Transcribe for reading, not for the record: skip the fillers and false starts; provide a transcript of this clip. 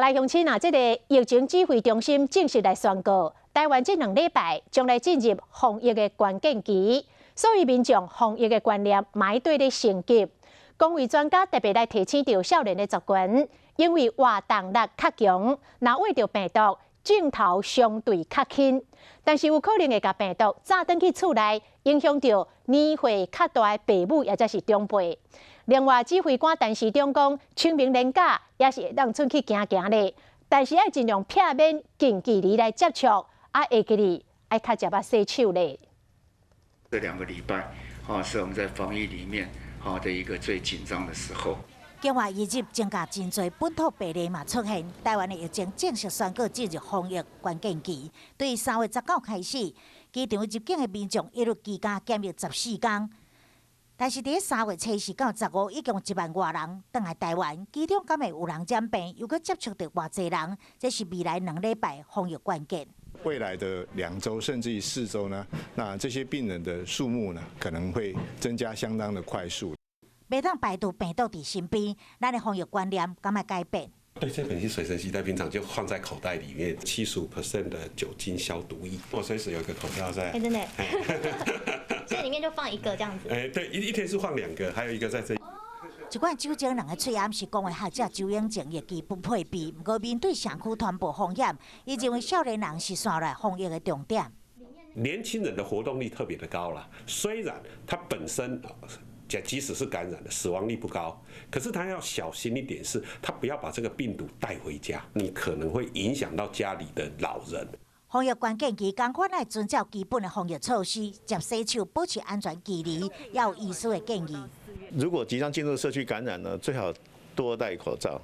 來鄉親啊，這個疫情指揮中心正式來宣告，台灣這2禮拜將來進入防疫的關鍵期，所以民眾防疫的觀念嘛愛綴咧升級。公衛專家特別來提醒著少年的族群，因為活動力較強，若秽著病毒，症頭相對較輕，但是有可能會共病毒炸轉去厝內，影響著年歲較大的爸母，抑者是長輩。另外，指揮官陳時中講，清明連假也是會當出去行行咧，但是愛盡量避免近距離來接觸，啊，會記得愛較捷仔洗手咧。這2個禮拜，啊，是我們在防疫裡面啊的一個最緊張的時候。境外移入增加真濟本土病例嘛出現，台灣的疫情正式宣告進入防疫關鍵期。對3月19開始，機場入境的民眾一律居家檢疫14天。但是佇3月初四到15，一共1萬外人轉來台灣，其中敢會有人染病，又閣接觸著偌濟人，這是未來2禮拜防疫關鍵。未來的2周甚至於4周呢，那這些病人的數目呢，可能會增加相當的快速。袂當排除病毒佇身邊，咱的防疫觀念敢愛改變？對，這本是隨身攜帶，平常就放在口袋裡面，75% 的酒精消毒液，我隨時有一個口罩在。欸，真的，所以裡面就放一個這樣子。欸，對，一天是放兩個，還有一個在這。一罐酒精兩个喙罨是公衛學者周永晴的基本配備，毋過面對社區傳播風險，伊認為少年人是紲來防疫的重點。年輕人的活動力特別的高啦，雖然他本身即使是感染的，死亡率不高，可是他要小心一點，是他不要把這個病毒帶回家，你可能會影響到家裡的老人。防疫關鍵期，仝款愛遵照基本的防疫措施，捷洗手、保持安全距離，也有醫師的建議。如果即將進入社區感染呢，最好多戴口罩。